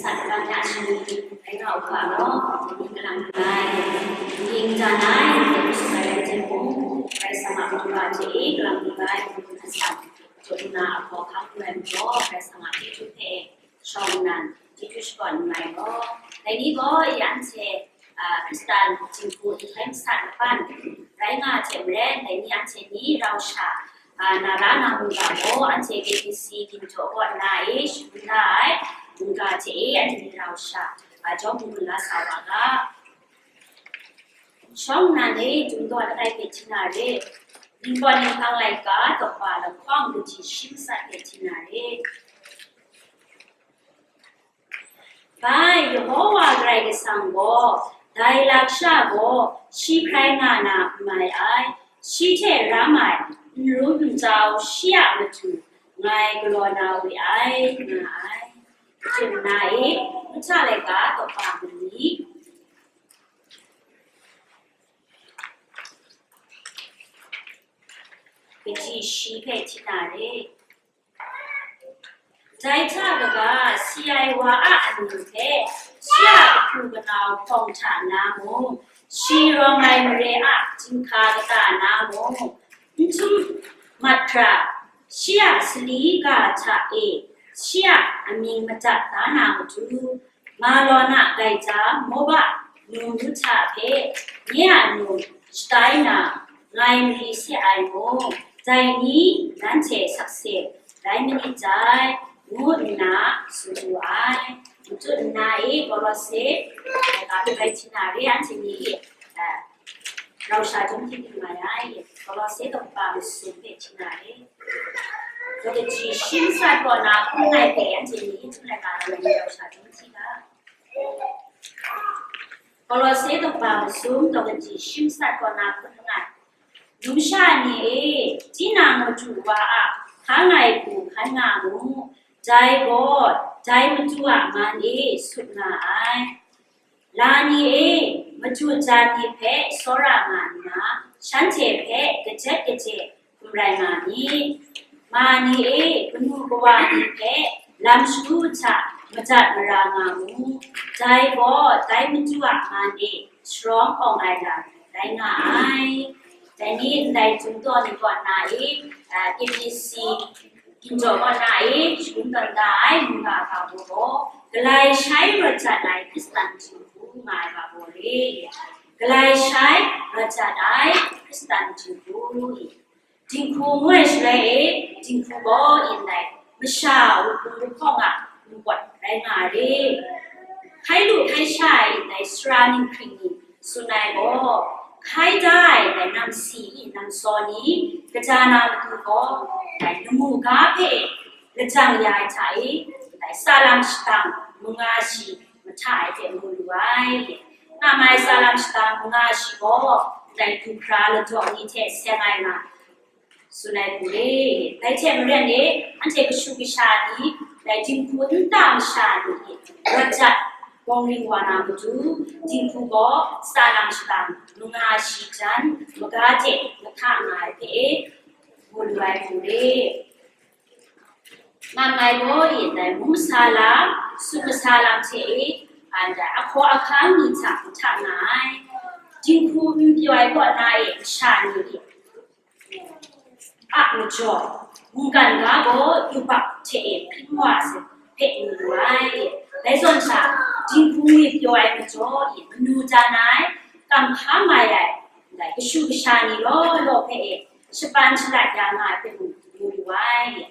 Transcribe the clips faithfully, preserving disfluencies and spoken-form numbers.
Sat kata shani rai nga u ga law, kalang rai. Ning ja nai, Yesu rai rai jeng mung, Karai Kasang a mungga hte e kalang rai, asan, jung na a hkawhkam rai majaw, Karai Kasang a chyeju hpe shawng nnan, chyeju shakawn n rai law. Dai ni gaw, ya anhte, a, Hkristan jinghku nhtoi masat laban rai nga hte maren, dai ni anhte ni rau sha, a, na la na mungga gaw, anhte K B C ginjaw kaw nna e shangun da ai mungga hte e anhte ni rau sha, a, jawm hpung la sa wa ga. Shawng nnan e, Chyum daw langai hpe hti na re, Ningpawt Ninghpang laika, Tawkpa lahkawng kaji shi masat hpe hti na re. Bai, Yehowa Karai Kasang gaw, dai lasha gaw shi hkrai nga na n mai ai, shi hte ram ai, n rum n jau shi a matu ngai galaw na we ai, nga ai. Chyum na e, Mahta laika, Tawkpa mali, kaji shi hpe hti na re. Dai hta kaga, si ai wa a amyu hpe, shi a kahpu kanau hpawng hta na mung, shi rawng ai mare a jinghka kata na mung, n htum mat hkra, shi a sali ga hta e, shi a amying madat da na matu, Malon a gaita Moba nu Ruhta hpe nye a nu shatai na ngai mari se ai mung, dai ni nanhte sakse rai manit dai, ngu nna tsun wu ai. Matut nna e Kolose, a, bai hti na re anhte ni e, a, rau sha jawm hti ning mai ai, Kolose daw kaba masum hpe hti na re. Daw kaji shi masat kaw na hkrum ai hpe anhte ni htum laika rai rau sha jawm hti ga. Kolose daw kaba masum daw kaji shi masat kaw na hkrum ai. Numsha ni e, tinang madu wa a hkang ai hku hkan nga mu, dai gaw dai Madu a man e sut nga ai. La ni e, madu jan ni hpe tsawra nga nna, shanhte hpe kajet kaje hkum rai nga myit. Ma ni e, kanu kawa ni hpe lam shagu hta madat mara nga mu, dai gaw dai Madu a man e sharawng awng ai lam rai nga ai. Dai ni ndai Chyum daw ni kaw na e, a, K B C ginjaw kaw na e shagun tawn da ai mungga ga baw gaw, galai shai rawt jat ai Hkristan jinghku nga ai ga baw re. Galai shai rawt jat ai Hkristan jinghku. Dinghku ngu ai shaloi e, dinghku gaw yin dai, masha wuhpung wuhpawng a npawt rai nga re. Hkai lu hkai sha ai yin dai sara ninghkring ni tsun ai gaw, hkai da ai dai namsi i namsaw ni, kaja na matu gaw, dai lamu ga hpe lajang ya ai hta e, dai salam shadang manga shi mahta ai hte mu lu ai. Nga mai salam shadang manga shi gaw, dai du hkra ladaw ni hte seng ai nga, tsun ai hku re. Dai hte maren e, anhte kashu kasha ni, dai dinghku nta masha ni, rawt jat bawng ring wa na matu, dinghku gaw salam shadang manga shi jan, maga hte mahta nga ai hpe e, mu lu ai hku re. Nga mai gaw yin dai, mung masa lam, sut masa lam hte e, ndai ahkaw ahkang ni hta mahta nga ai. Dinghku n pyaw ai kaw na e masha ni a majaw, mungkan ga gaw yubak hte e hpring wa ai hpe mu lu ai. Dai zawn sha, dinghku ngwi pyaw ai majaw e manu jan ai, kam hpa mai ai, ndai kashu kasha ni law law hpe e shapan shalat ya nga ai hpe mu lu ai.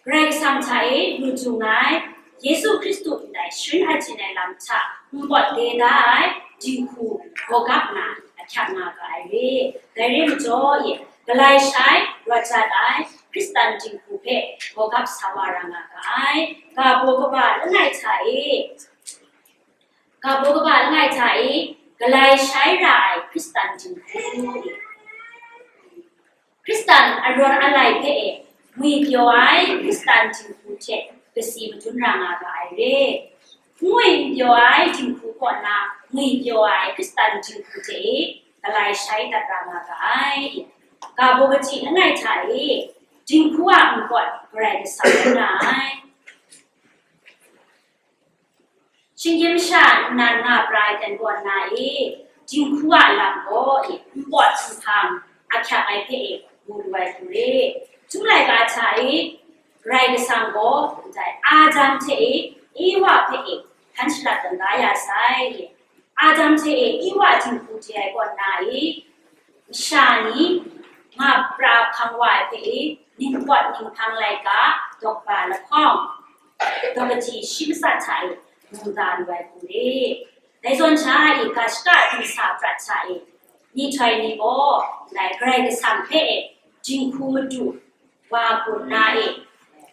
Karai Kasang hta e lu dung ai, Yesu Hkristu ndai sharin ajin ai lam hta npawt de da ai dinghku gawgap na ahkyak nga ga ai re. Dai re majaw e, galai shai rawt jat ai Hkristan dinghku hpe gawgap sa wa ra nga ga ai. Ga baw kaba langai hta e, ga baw kaba langai hta e, galai shai ra ai Hkristan dinghku. Hkristan arawn alai hpe e, ngwi pyaw ai Hkristan dinghku hte kasi madun ra nga ga ai re. Ngwi n pyaw ai dinghku kaw na ngwi pyaw ai Hkristan dinghku hte e, galai shai dat ra nga ga ai. Ga baw kachyi langai hta e, dinghku a npawt Karai Kasang rai nga ai. Shinggyim sha nnan nga pra ai ten kaw nna e, dinghku a lam gaw e, npawt nhpang ahkyak ai hpe e, mu lu ai hku re. Chyum laika hta e, Karai Kasang gaw ndai Adam hte e, Ewa hpe e, hkan shalat dan da ya sai. Adam hte e, Ewa dinghku chye ai kaw nna e, masha ni nga pra hkang wa ai hpe e, ningpawt ninghpang laika, dawkba lahkawng, dawkaji shi matsat hta e, mu da lu ai hku re. Dai zawn sha e, ga shaka dingsa prat hta e, myihtoi ni gaw, ndai Karai Kasang hpe e, dinghku madu wa hku nna e,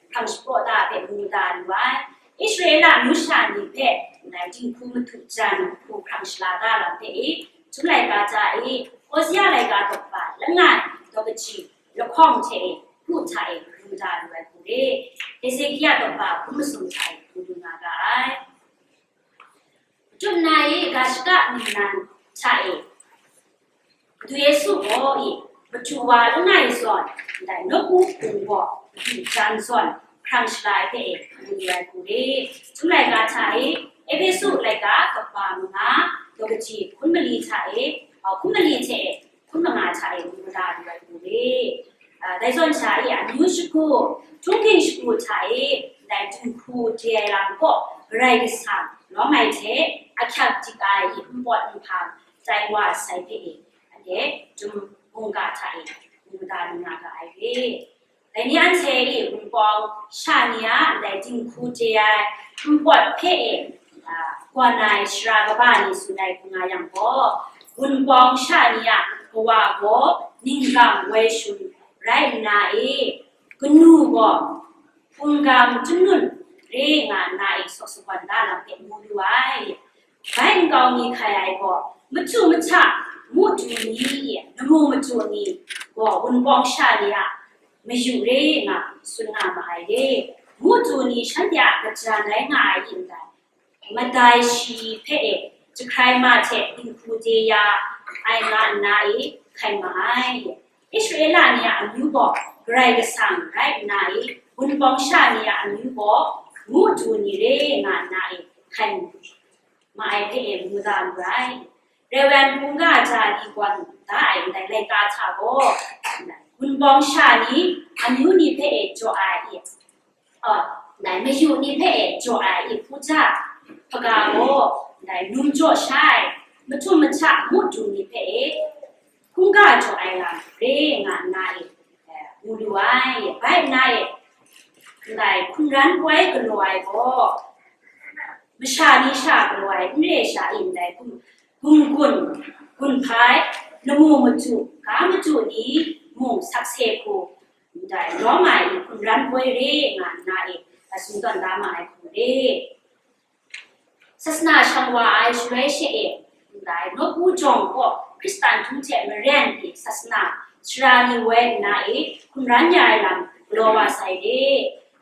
hkrang shapraw da hpe mu da lu ai. Israela masha ni hpe, ndai dinghku madu jan hku hkrang shala da lam hpe e, Chyum laika hta e, Hosea laika dawkba langai, dawkaji lahkawng hte e, hku hta e, mu da lu ai hku re. Hezekia dawkba hku masum hta e, mu lu nga ga ai. Machyu nna e, ga shaka ningnan hta e, Madu Yesu gaw e, madu wa langai zawn, ndai nawku hpung gaw madu jan zawn hkrang shala ai hpe e, mu lu ai hku re. Chyum laika hta e, Ehpesu laika kaba manga, dawkaji hkun mali hta e, a, hkun mali hte e, hkun manga hta e, mu da lu ai hku re. A, dai zawn sha e, amyu shagu, htunghking shagu hta e, ndai dinghku chye ai lam gaw, Karai Kasang lawm ai hte, ahkyak dik ai npawt nhpang tai wa sai hpe e, anhte chyum mungga hta e, mu da lu nga ga ai re. Dai ni anhte e, Wunpawng sha ni a ndai dinghku chye ai npawt hpe e, a, kawn ai sara kaba ni tsun ai hku nga yang gaw, Wunpawng sha ni a kawa gaw ninggang woi shun rai nna e, kanu gaw hpung gam chyum nun re nga nna e, sawk sagawn da lam hpe mu lu ai. Bai nkau mi hkai ai gaw, machyu mahta, madu ni, lamu madu ni gaw Wunpawng sha ni a mayu re nga tsun nga ma ai re. Madu ni shanhte a kaja rai nga ai ndai, madai shi hpe e, jahkrai ma hte dinghku de ya ai nga nna e, hkai ma ai. Israela ni a amyu gaw Karai Kasang rai nna e, Wunpawng sha ni a amyu gaw madu ni re nga nna e, hkai ma ai hpe e, mu da lu ai. Rewen hkungga ja di gawn da ai ndai laika hta gaw, Wunpawng sha ni, amyu ni hpe e jaw ai i, a, ndai mayu ni hpe e jaw ai i hpu ja, hpaga gaw, ndai num jaw sha ai, mahtum mahta madu ni hpe e, hkungga jaw ai lam re nga nna e, e, mu lu ai. Bai nna e, ndai hkungran poi galaw ai gaw, masha ni sha galaw ai n re sha i ndai, gum, gum gun, gun hpai, lamu madu, ga madu ni mung sakse hku, ndai lawm ai hkungran poi re nga nna e, a tsun tawn da ma ai hku re. Sasana shang wa ai shaloi she e, ndai nawku jawng gaw Hkristan htung hte maren e sasana sara ni woi nna e hkungran ya ai lam galaw wa sai re.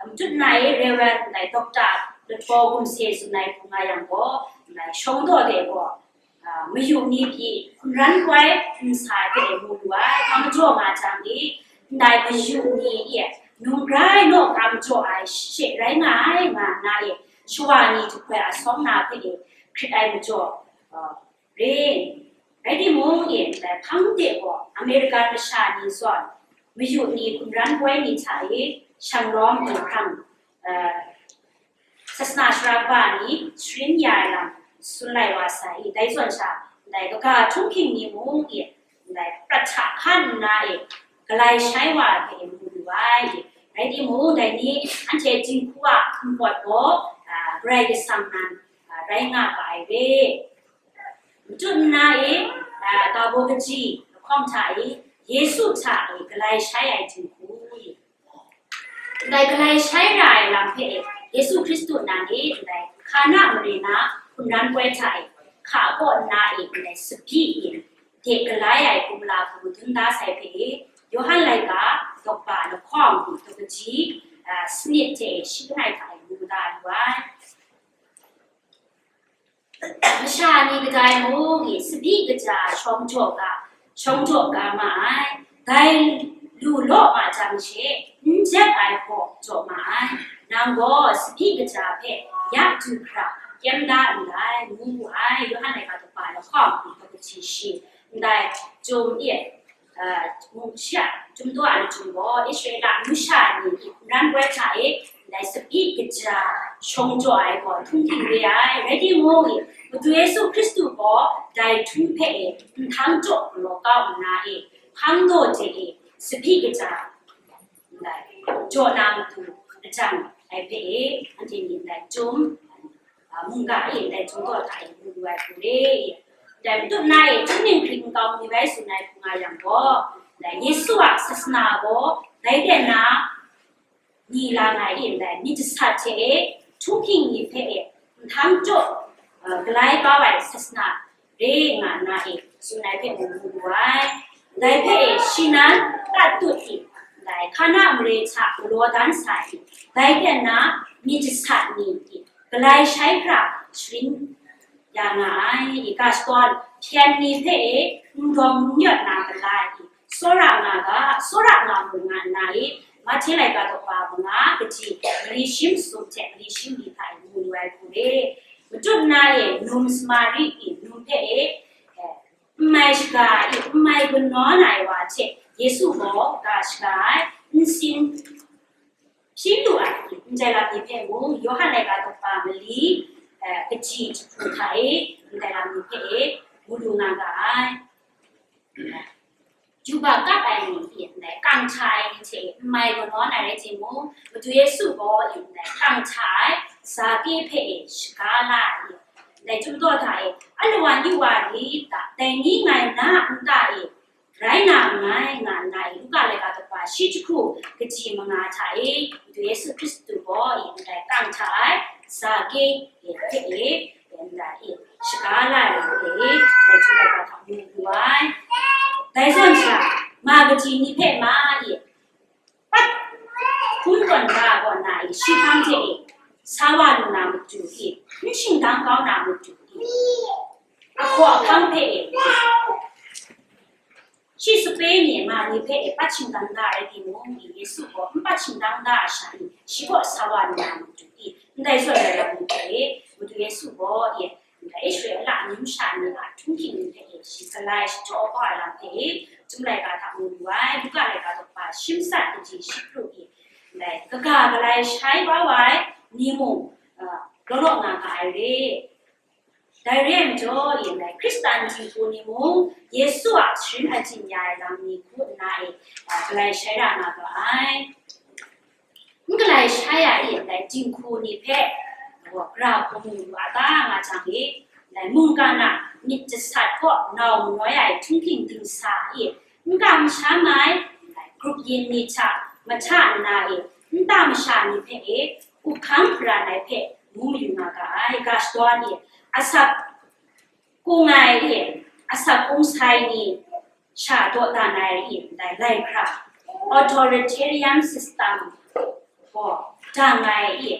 Machyu nna e Reverend ndai Doctor Lahtaw Gumhse tsun ai hku nga yang gaw, ndai shawng daw de gaw, a, mayu ni pyi hkungran koi n sa ai hpe mu lu ai, hpa majaw nga jang e, ndai mayu ni e, num grai naw kam jaw ai she rai nga ai, nga nna e, shawa ni jahkoi asawng na hpe e, hkrit ai majaw, a, re. Rai timung e, ndai hpang de gaw, American masha ni zawn, mayu ni hkungran koi ni hta e, shanglawm hkrang, a, sasana sara kaba ni sharin ya ai lam tsun lai wa sai i, dai zawn sha, ndai kaga htunghking ni mung e, ndai prat hta hkan nna e, galai shai wa ai hpe e mu lu ai. Rai timung, dai ni anhte dinghku a npawt gaw, a, Karai Kasang nan, a, rai nga ga ai re. Machyu nna e, a, ga baw kaji lahkawng hta e, Yesu hta e galai shai ai dinghku e. Ndai galai shai ra ai lam hpe e, Yesu Hkristu nan e, ndai Kana mare na hkungran poi hta e, hka kaw nna e, ndai tsabyi e, de galai ai kumla hku dun da sai hpe e, Yawhan laika, dawkba lahkawng hku, dawkaji, a, sanit hte e, shi langai hta e, mu da lu ai. Masha ni kadai mung e, tsabyi kaja shawng jaw ga, shawng jaw ga ma ai, dai lu law ma jang she, n jep ai hpaw jaw ma ai. Nang gaw tsabyi kaja hpe ya du hkra, kyem da ndai, ngu wu ai, Yawhan laika dapa lahkawng, hpawt kaji shi, ndai, Chyum e, a, mung shi a, Chyum daw ai Chyum gaw, Israela masha ni n ran goi hta e, ndai tsabyi kaja shawng jaw ai gaw htunghking re ai, rai timung, Madu Yesu Hkristu gaw dai htu hpe e nhtang jaw galaw kau nna e, hpang daw de e, tsabyi kaja ndai jaw na matu lajang ai hpe e, anhte myit ndai Chyum, a, mungga e ndai Chyum daw hta e mu lu ai hku re. Ndai matut na e, Chyum ninghpring nkau mi bai tsun ai hku nga yang gaw, ndai Yesu a sasana gaw, dai ten na ni la nga e, ndai myit jasat hte e, htunghking ni hpe e, nhtang jaw, a, galai kau ai sasana re nga na e, tsun ai hpe mung mu lu ai. Dai hpe e, shi nan tat tut i, dai Hkana mare hta galaw dan sa i, dai ten na myit jasat ni i, galai shai hkra sharin ya nga ai. I ga shadawn hpyen ni hpe e, n dawng n yawt na malai i, tsawra nga ga, tsawra nga mu nga nna e, Mahte laika dapa manga kaji mali shi masum hte mali shi mali hta e mu lu ai hku re. Matut na e, num Samari i num hpe e, e, n mai shaga ai, n mai ganawn ai wa hte Yesu gaw ga shaga ai, nsin hpyi lu ai, ndai lam ni hpe mung, Yawhan laika dapa mali, eh, kaji jahku hta e, ndai lam ni hpe e, mu lu nga ga ai. Juba kap ai ni hte ndai kang hta ai ni hte n mai ganawn ai rai timung, Madu Yesu gaw ndai kang hta ai Zake hpe e shaga la ai, ndai Chyum daw hta e, "Alawan yu wa rit ta, dai ni ngai na a nta e rai na nngai," nga nna e, Luka laika dapa shi jahku kaji manga hta e, Madu Yesu Hkristu gaw e ndai kang hta ai Zake e hte e, e ndai e shaga la ai hpe e, dai Chyum daw hta mu lu ai. Dai zawn sha, ma kaji ni hpe ma e, pat hpung tawn da gaw na e, shi hpang hte e, sa wa lu na matu e, n shingdang kau na matu e, ahkaw ahkang hpe e, shi sape ni ma ni hpe e, pat shingdang da ai timung e, Yesu gaw n pat shingdang da ai sha ni, shi kaw sa wa lu na matu e, ndai zawn ai lam ni hpe e, Madu Yesu gaw e, Israela amyu masha ni a htunghking ni hpe e, shi galai shachyaw kau ai lam hpe e, Chyum laika hta mu lu ai, Luka laika dapa shi masat kaji shi pru e, ndai kaga galai shai bau ai ni mung, a, law law nga ga ai re. Dai re ai majaw, e ndai Hkristan dinghku ni mung, Yesu a sharin agyin ya ai lam ni hku nna e, a, galai shai ra nga ga ai. N galai shai ai e, ndai dinghku ni hpe, gara hkrum lu a ta nga jang e, ndai mungkan a myit jasat kaw nau manoi ai htunghking dingsa e, n kam sha mai, ndai grup yin ni hta mahta nna e, nta masha ni hpe e, up hkang hparan ai hpe mu mayu nga ga ai, ga shadawn e, asak kung ai e, asak kung sai ni sha dawdan ai e, ndai lai hkra, authoritarian system gaw dang ai e,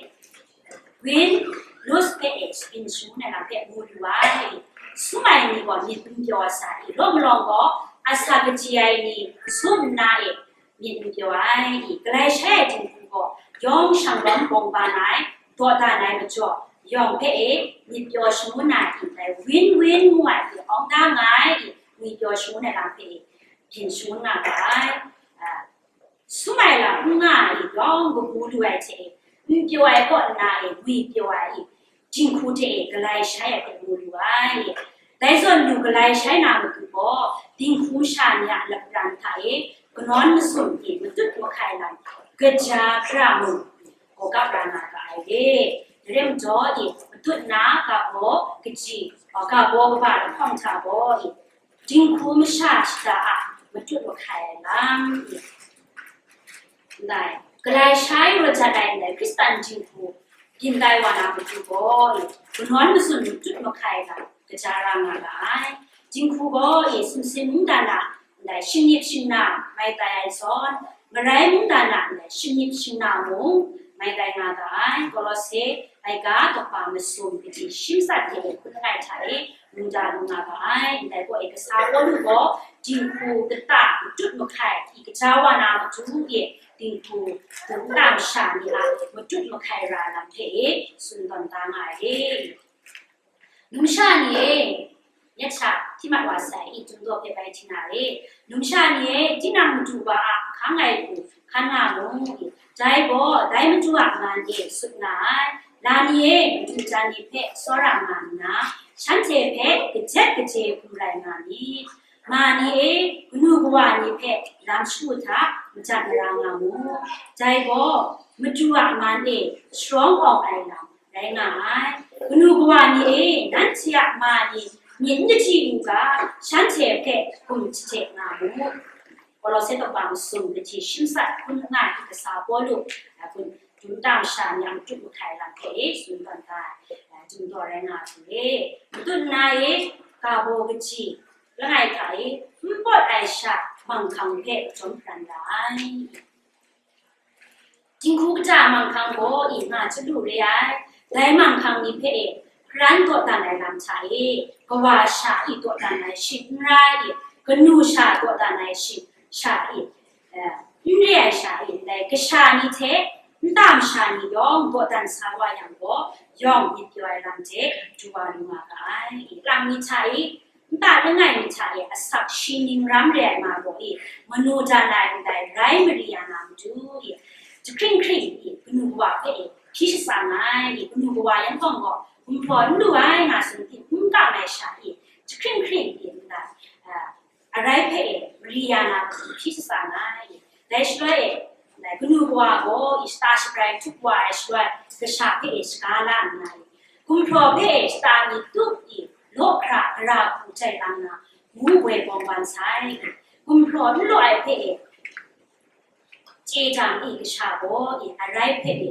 Win Lus hpe e shabyin shangun ai lam hpe mu lu ai. Sum ai ni gaw myit n pyaw sa i, law malawng gaw asak kaji ai ni sum nna e myit n pyaw ai. I galai shai ai dinghku gaw yawng shanglawm bawng ban ai, dawdan ai majaw, yawng hpe e myit pyaw shangun ai, i ndai win win ngu ai hte awng da nga ai, i ngwipyaw shangun ai lam hpe e byin shangun nga ga ai. A, sum ai lam n nga ai, yawng kabu lu ai hte e, n pyaw ai kaw nna e ngwipyaw ai, i dinghku hte e galai shai ai hpe mu lu ai. Dai zawn lu galai shai na matu gaw, dinghku masha ni a lapran hta e kanawn masum hte matut mahkai lam kaja gara mung gaw kap ra nga ga ai re. Dai rai majaw, i matut na ga baw kaji, ga baw kaba lahkawng hta gaw, i dinghku masha shada a matut mahkai ai lam, i ndai galai shai rawt jat ai ndai Hkristan dinghku byin tai wa na matu gaw, i kanawn mazun matut mahkai lam kaja ra nga ga ai. Dinghku gaw, i sumsing mungdan a ndai shingnip shingna mai tai ai zawn, marai mungdan a ndai shingnip shingna mung mai tai nga ga ai. Kolose laika dapa masum kaji shi masat hte hkun langai hta e, mungdan lu nga ga ai. Ndai gaw e, kasa Pawlu gaw dinghku kata matut mahkai, i kaja wa na matu e, dinghku kata masha ni a matut mahkai ra lam hte e, tsun tawn da nga ai. Numsha ni e, yet sha hti mat wa sai i, Chyum daw hpe bai hti na re. Numsha ni e, tinang madu wa a hkang ai hku hkan nga mu. Dai gaw, dai madu a man e sut nga ai. La ni e, madu jan ni hpe tsawra nga nna, shanhte hpe kajet kaje hkum rai nga myit. Ma ni e, kanu kawa ni hpe lam shagu hta majat mara nga mu. Dai gaw, madu a man e sharawng awng ai lam rai nga ai. Kanu kawa ni e, nanhte a ma ni myit n chye u ga, shanhte hpe gum jahte nga mu. Kolose daw masum kaji shim sat hkun nga ai kasa Pawlu, a, kun dum tam sha ni a matu mahkai lam hpe e tsun tawn ai, a, Chyum daw rai nga ai hku e. Matut nna e, ga baw kaji langai hta e, n pawt ai sha manghkang hpe jawm hparan ra ai. Dinghku kata manghkang gaw i nga chyalu re ai, dai manghkang ni hpe e, hparan dawdan ai lam hta e, kawa sha i dawdan ai shing n rai i, kanu sha dawdan ai shing sha i, eh, n re ai sha i, ndai kasha ni hte nta masha ni yawng dawdan sa wa yang gaw, yawng myit pyaw ai lam hte du wa lu nga ga ai. Lang ni hta e, nta langai ni hta e asak shi ning ram re ai ma gaw e, manu dan ai ndai rai mari ya na matu e, jahkring hkring e, kanu kawa hpe e hpyi shatsang ai e, kanu kawa yan hpawng gaw gumhpraw n lu ai nga tsun, n kam ai sha e, jahkring hkring e, ndai, a, arai hpe e mari ya na matu hpyi shatsang ai e. Dai shaloi e, ndai kanu kawa gaw i shata shabrai htup wa ai shaloi, kasha hpe e shaga la nna e, gumhpraw hpe e shata mi tup i, law hkra gara hku jai lang na, ngu woi bawng ban sai. Gumhpraw n law ai hpe e, chye jang i, kasha gaw i, arai hpe e,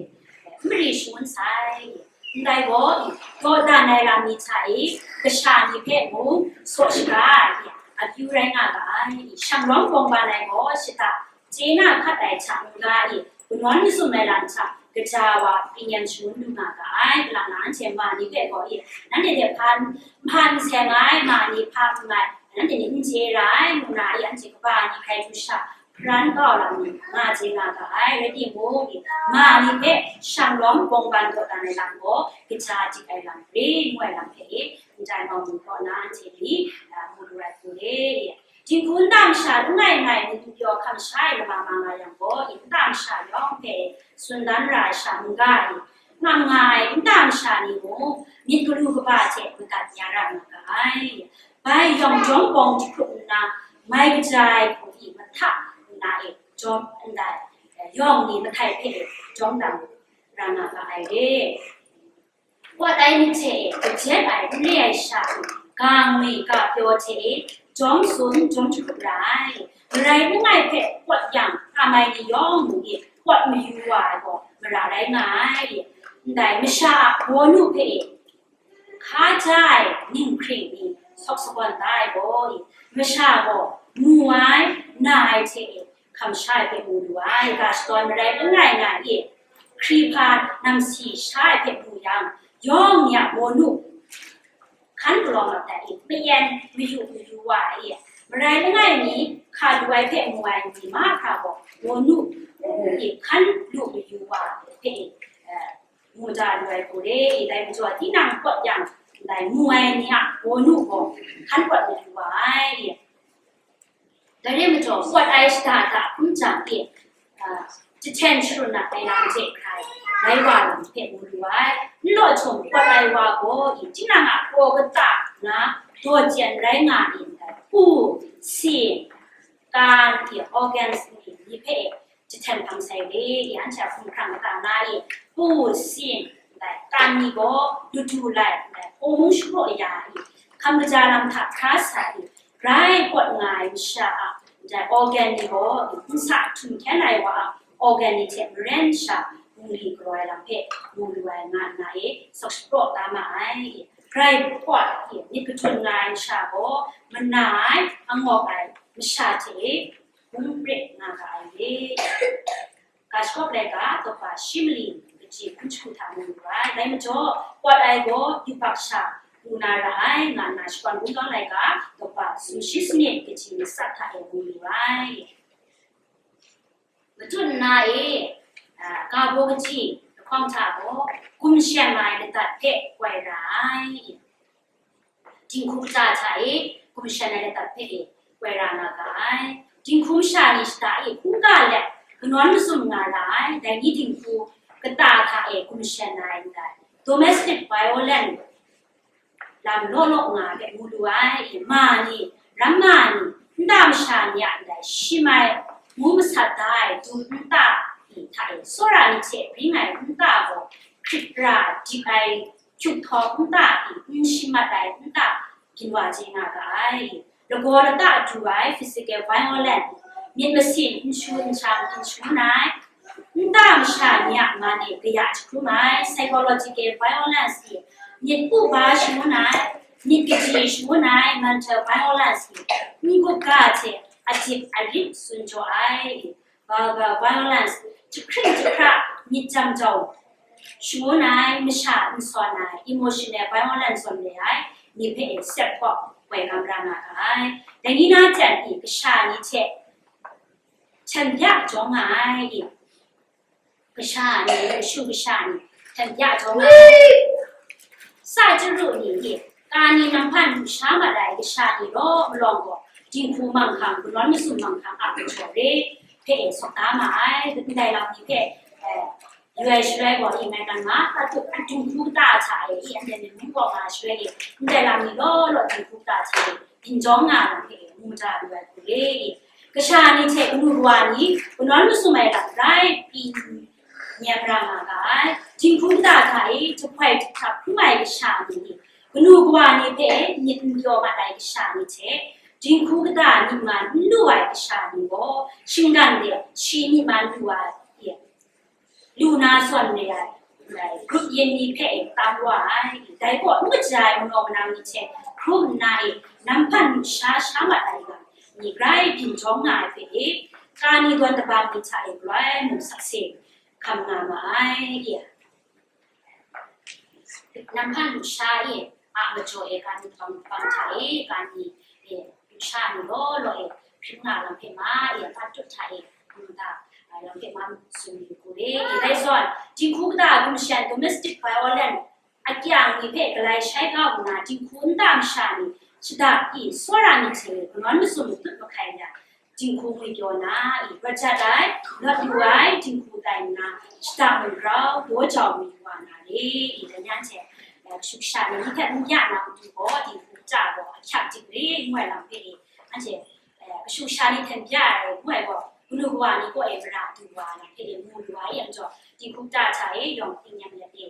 n mari shangun sai. Ndai gaw i, dawdan ai lam ni hta e, kasha ni hpe mung saw shaga ai, akyu rai nga ga ai. Shanglawm bawng ban ai gaw shata chye na hkat ai hta n-ga e, kanawn mazum ai lam hta kaja wa pyi nem shangun lu nga ga ai. Kalang na anhte ma ni hpe gaw e, nanhte hte hpa n, hpa n seng ai, ma ni hpa n mai, nanhte ni n chye ra ai, ngu na e, anhte kaba ni hkrai du sha, hparan kau lam ni nga chye nga ga ai. Rai timung, ma ni hpe shanglawm bawng ban dawdan ai lam gaw, kaja dik ai lam re, ngu ai lam hpe e, ndai mau ni kaw na anhte ni, a, mu lu ai hku re. Dinghku nta masha langai ngai myit n pyaw hkam sha ai lama ma nga yang gaw, i nta masha yawng hpe tsun dan ra ai sha n-ga e, ngam nga ai nta masha ni mung, myit galu kaba hte madat ya ra nga ga ai. Bai yawng jawng bawng jahkrup nna, mai kaja ai hku i mahta nna e jawm ndai, yawng ni mahtai hpe e jawm dang ra nga ga ai re. Pawt ai myit hte e, kajet ai n re ai sha e, ga ngwi ga pyaw hte e, jawm tsun jawm jahkrup ra ai. Marai langai hpe pawt yang, kam ai ni yawng mung e pawt mayu wa ai gaw mara rai nga ai. Ndai masha a wawnu hpe e, hka ja ai ning hkring ni sawk sagawn da ai gaw e, masha gaw mu ai, na ai hte e, hkam sha ai hpe mu lu ai, ga shadawn marai langai nga e, hkri hpa namsi sha ai hpe mu yang, yawng ni a wawnu hkan galaw mat ai e, mayen mayu mayu wa ai e, marai langai mi hka lu ai hpe mu ai ni mahkra gaw, wawnu mu e hkan lu mayu wa ai hpe e, eh, mu da lu ai hku re, dai majaw tinang pawt yang, ndai mu ai ni a wawnu gaw hkan pawt mayu wa ai. Dai re majaw, pawt ai shada da hkum jang e, a, jahten sharun na ai lam hte hkrai, rai wa lam hpe mu lu ai. N law htum pawt ai wa gaw, tinang a kraw kata na daw chyen rai nga ai, pu, sin, kan, organs ni, ni hpe jahten hpang sai re, anhte a hkumhkrang kata na e, pu, sin, ndai kan ni gaw ladu lai, ndai hpung shapraw ya e, hkam kaja lam hta hkra sa e, grai pawt nga ai masha a, ndai organ ni gaw nsa htum hkyen ai wa a organ ni hte maren sha bungli galaw ai lam hpe mu lu ai nga nna e, sawk shapraw da ma ai. Grai pawt e, myit kadun nga ai masha gaw mana ai, angawk ai masha hte e, hpung pret nga ga ai re. Ga shagawp laika, daw shi maling kaji hpung shagu hta mu lu ai. Dai majaw, pawt ai gaw yubak sha lu na ra ai, nga nna Shakawn Wunpawng laika, daw sumshi sanit kaji matsat hta e mu lu ai. Matut nna e, a, ga baw kaji lahkawng hta gaw, gumshem ai ladat hpe koi ra ai. Dinghku kata hta e gumshan ai ladat hpe e koi ra nga ga ai. Dinghku masha ni shada e hkungga let kanawn mazum nga ra ai, dai ni dinghku kata hta e gumshan ai ndai domestic violence lam law law nga ai hpe mu lu ai. Ma ni, ramma ni, nta masha ni a ndai shim ai, mu masat da ai dum nta hta e, tsawra ni hte bring ai nta gaw hkrit ra dip ai, hkyuk htawng nta hte n shim mat ai nta ginwa chye nga ga ai. Lagaw lata du ai physical violence, myit masin n shu n shang n shu nai, nta masha ni a man e kaya jahkrum ai, psychological violence ni, myit pu ba shangun ai, myit kaji shangun ai, mental violence ni, n gup ga hte adip arit tsun jaw ai. Verbal violence, jahkring jahkra myit jam jau shangun ai, masha n sawn ai, emotional violence zawn re ai ni hpe e sep hkawk woi gam ra nga ga ai. Dai ni na jan i kasha ni hte hten bya jaw nga ai i, kasha ni, kashu kasha ni hten bya jaw nga ai. Sa chyaru ni i, ka ni namhpan lu sha mat ai kasha ni law malawng gaw, dinghku manghkang, kanawn mazum manghkang a majaw re hpe e sawk da ma ai. Ndai lam ni hpe, eh, yu ai shaloi gaw, i ngai nang nga, ka tup, a dinghku kata hta e, i anhte myit mung kaw nga ai shaloi e, ndai lam ni law law dinghku kata hta e, byin jawng nga ai lam hpe e, mu mada lu ai hku re i, kasha ni hte kanu kawa ni, kanawn mazum ai lam rai pyi nyam ra nga ga ai. Dinghku kata hta e jahpoi jahprap hkrum ai kasha ni, kanu kawa ni hpe myit n pyaw mat ai kasha ni hte, dinghku kata myit man n lu ai kasha ni gaw, shinggan de shi myit man lu ai, lu na zawn re ai, grup yin ni hpe tam wa ai. Dai gaw n kaja ai manaw manang ni hte hkrum nna e, namhpan lu sha sha mat ai lam ni grai byin jawng nga ai hpe e, ka ni dawn dabang ni hta e galoi mung sakse hkam nga ma ai. Namhpan lu sha e a majaw e, ka ni dawn dabang hta e, ka ni e, lu sha ni law law e, hpring nga lam hpe ma e, a tut hta e, hkam nga ai lam hpe ma tsun yu hku re. Dai zawn, dinghku kata gumshan, domestic violence, akyang ni hpe galai shai kau nna, dinghku nta masha ni shada i, tsawra ni hte kanawn mazum matut mahkai yang, dinghku ngwi pyaw na i, rawt jat ai, rawt lu ai dinghku tai nna, shada mung grau, daw jau ngwi wa na re i, dai ni anhte, eh, kashu kasha ni hpe n bya na matu gaw, dinghku kata gaw ahkyak dik re ngu ai lam hpe e, anhte, eh, kashu kasha ni hten bya ai ngu ai gaw, kanu kawa ni kaw e mara du wa ai lam hpe e mu lu ai yang jaw, dinghku kata hta e yawng hpring nyam let e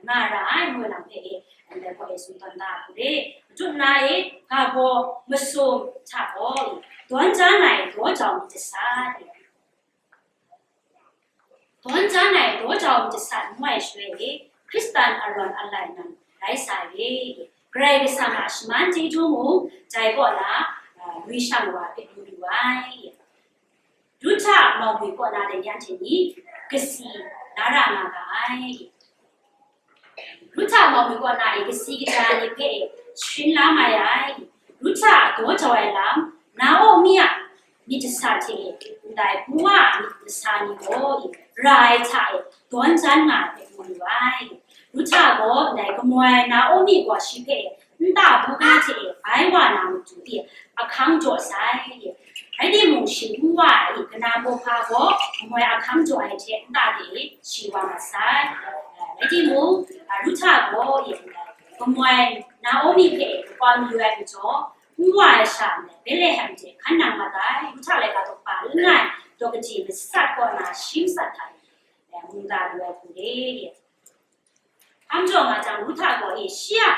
nga ra ai ngu ai lam hpe e, ndai gaw e tsun tawn da hku re. Matut na e, ga baw masum hta gaw, dawn jan ai daw jau myit jasat e, dawn jan ai daw jau myit jasat ngu ai shaloi e, Hkristan arawn alai nang rai sa re. Karai Kasang a shaman chyeju mung, dai kaw na, a, lui shang wa hpe mu lu ai. Ruhta Mawngwi kaw na dai ni anhte ni kasi la ra nga ga ai. Ruhta Mawngwi kaw na e kasi kaja ni hpe sharin la mai ai. Ruhta daw jau ai lam, Naomi a myit jasat hte e, ndai Boaz a myit masa ni gaw e, ra ai hta e, dawn jan nga ai hpe mu lu ai. Ruhta gaw ndai kamoi Naomi gaw shi hpe nta buga hte e bai wa na matu e ahkang jaw sai. Rai timung, shi n wa ai, kanan mauhpa gaw kamoi ahkang jaw ai hte nta de shi wa mat sai. Rai timung, Ruhta gaw e kamoi Naomi hpe makau mayu ai majaw, n wa ai sha ndai Betlehem de hkan nang mat ai. Ruhta laika daw kaba langai daw kaji masat kaw na shi masat hta e mungga lu ai hku re. Hkam jaw nga jang, Ruhta gaw e shi a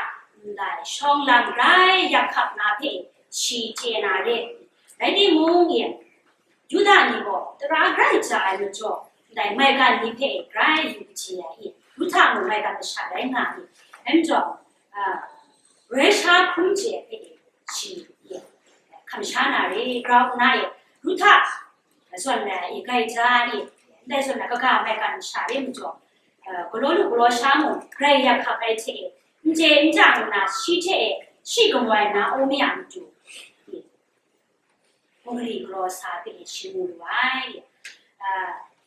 ndai shawng lam grai yak hkap na hpe shi chye na re. Rai timung e, Yuda ni gaw tara grai ja ai majaw, ndai maigan ni hpe grai yu kaji ai e, Ruhta mung maigan masha rai nga ai. Rai majaw, a, roi sha hkrum chye ai hpe e, shi e hkam sha na re. Grau nna e, Ruhta zawn ai e, gaida ni, ndai zawn ai kaga maigan masha re majaw, a, galaw lu galaw sha mung, grai yak hkap ai hte e, n chye n jang nna, shi hte e, shi kamoi Naomi a matu e, hpung li galaw sa hpe e shi mu lu ai. A,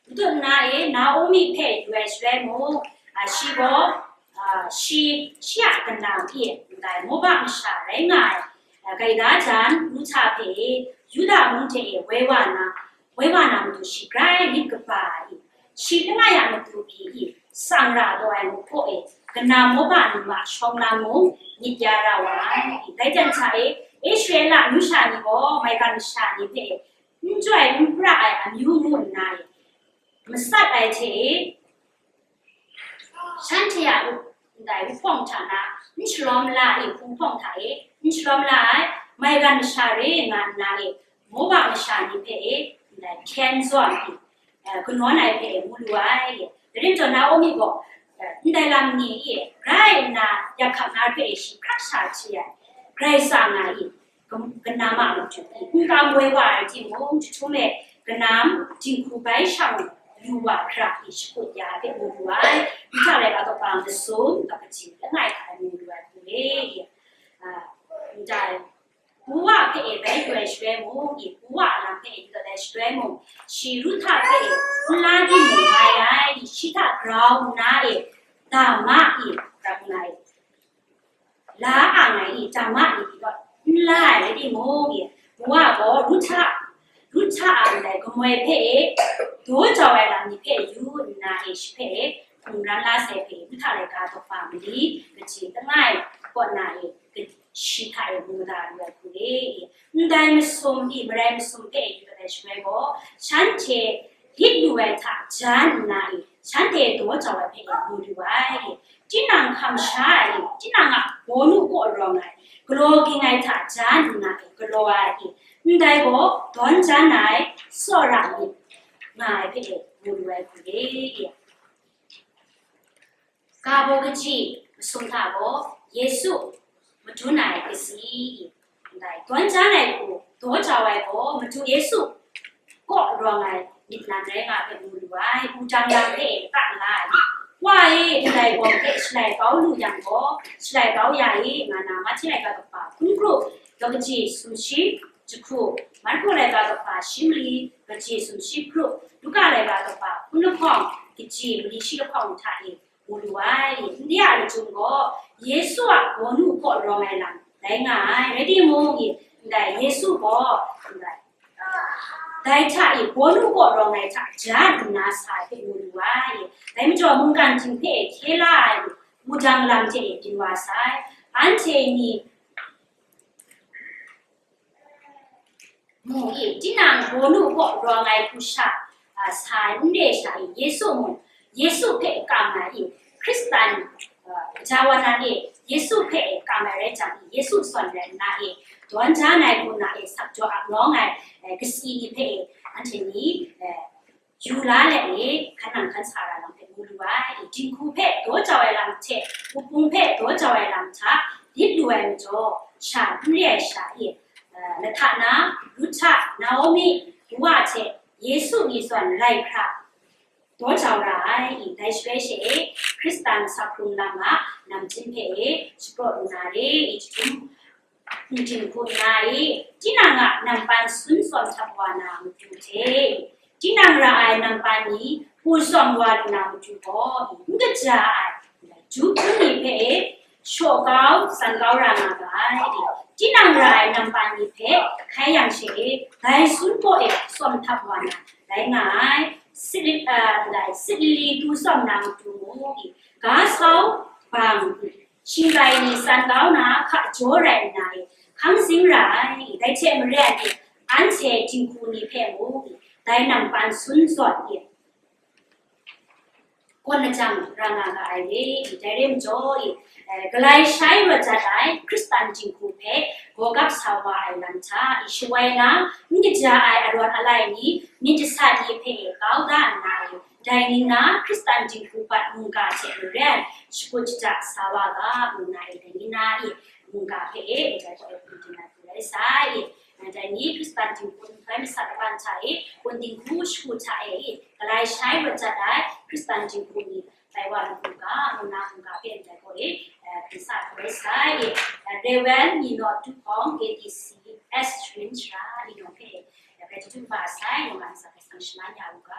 matut nna e, Naomi hpe yu ai shaloi mung, a, shi gaw, a, shi, shi a kanang e, Dai Moba masha rai nga ai, a, gaida jan Ruhta hpe Yuda mung hte e woi wa na, woi wa na matu shi grai lit kaba ai, shi langai a matu pyi i, tsang ra taw ai muk hpaw e, kanam Moba ni ma shawng lam mung myit ya ra wa ai. Dai jan hta e, Israela amyu sha ni gaw maigan masha ni hpe n chyoi n pra ai amyu mu nna e, matsat ai hte e, shanhte a ndai wuhpawng hta na n shalawm la ai, wuhpawng hta e n shalawm la ai, maigan masha re nga nna e, Moba masha ni hpe e ndai hkyen zawn e, eh, kanawn ai hpe e mu lu ai. Dai rai nna Naomi gaw, eh, ndai lam ni e grai nna yak hkak na hpe e shi hkrak sha hti ai, grai tsang ai, gam-, ganam a matu i n kam woi wa ai timung, jahtum e ganam dinghku bai shang lu wa hkra i shakut ya ai hpe mu lu ai. Ruhta laika daw hpa masum, daw kaji langai hta e mu lu ai hku e, a, ndai Boa hpe e bai lu ai shaloi mung, i, Boa a lam hpe e yu dat ai shaloi mung, shi Ruhta hpe e n la di mu mai ai, i, shi hta grau nna e, dama i, dama e, la a ngai i, dama i, i gaw n la ai rai timung, i, Boa gaw Ruhta, Ruhta a ndai gamoi hpe e, daw jau ai lam ni hpe yu nna e, shi hpe e, hkungran la sai hpe, Ruhta laika daw hpa mali, kaji langai kaw na e, shi hta e mu da lu ai hku e, ndai masum i, marai masum hpe e yu dat ai shaloi gaw, shanhte lit lu ai hta jan nna e, shanhte daw jau ai hpe e mu lu ai. Tinang hkam sha ai, tinang a bawnu kaw rawng ai, galaw ging ai hta jan nna e galaw ai, ndai gaw dawn jan ai tsawra myit nga ai hpe e mu lu ai hku e. Ga baw kaji masum hta gaw Yesu madun ai kasi, ndai dawn jan ai hku daw jau ai gaw Madu Yesu kaw rawng ai myit nan rai nga hpe mu lu ai, wudang lam hpe e ta la ai, Wa e, ndai gaw hpe shalai kau lu yang gaw, shalai kau ya e, nga na Mahte laika daw hpa hkun kru, daw kaji sumshi jahku, Marku laika daw hpa shi mali, kaji sumshi kru, Luka laika daw hpa hkun lahkawng, kaji mali shi lahkawng hta e, mu lu ai. Ndai a lachyum gaw, Yesu a bawnu kaw rawng ai lam rai nga ai. Rai timung, ndai Yesu gaw, ndai, dai hta e bawnu kaw rawng ai hta jan nna sa ai hpe mu lu ai. Dai majaw, mungkan ting hpe hkye la ai wudang lam hte e byin wa sai. Anhte ni Mu i, tinang bawnu kaw rawng ai hku sha, a, sa ai n re sha i, Yesu mung, Yesu hpe kam ai i, Hkristan, a, gaja wa na e, Yesu hpe kam ai rai jang i, Yesu zawn rai nna e, dawn ja ai hku na e, sak jaw ap nawng ai, e, kasi ni hpe e, anhte ni, e, yu la let e, hkan nang hkan sa ra lam hpe mu lu ai. Dinghku hpe daw jau ai lam hte, wupung hpe daw jau ai lam hta, lit lu ai majaw, sha n re ai sha e, eh, lahta na, Ruhta, Naomi, Boa hte Yesu ni zawn rai hkra daw jau ra ai. Dai shaloi she e, Hkristan sak hkrung lam a namchying hpe e shapraw lu na re, i jahtum, N dinghku nna e, tinang a nampan sun tsawm htap wa na matu hte, tinang ra ai nampan ni hpu tsawm wa lu na matu gaw, n kaja ai, ju hpung ni hpe e, shaw kau, san kau ra nga ga ai. Tinang ra ai nampan ni hpe hkai yang she, dai sun baw e tsawm htap wa na, rai nga ai. Sit, ah, ndai, sit lili tu tsawm na matu mung, ga sau bang, shingrai ni san kau na hka jaw rai nna e, hkang zing ra ai, dai hte maren e, anhte dinghku ni hpe mung, dai nampan sun zawn e, gawn lajang ra nga ga ai re, dai re majaw e, eh, galai shai rawt jat ai Hkristan dinghku hpe gawgap sa wa ai lam hta e shawai na, n kaja ai arawn alai ni, myit jasat ni hpe e kau da nna e, dai ni na Hkristan dinghku bat mungga hte maren shakut shada sa wa ga, ngu na e, dai ni na e, mungga hpe e, ndai gaw e, hpung ting ai hku rai sai e, dai ni Hkristan dinghku nhtoi masat laban hta e, kun dinghku shagu hta e, galai shai rawt jat ai Hkristan dinghku ni, bai wa lu ga, ngu na mungga hpe ndai gaw e, eh, hpung sa hku rai sai e, eh, Reverend Ni Naw Tu Hkawng, A D C S Sharin Shara, Ni Naw hpe, eh, gratitude ba sai, ngu na ntsa hpe sang shaman ya u ga.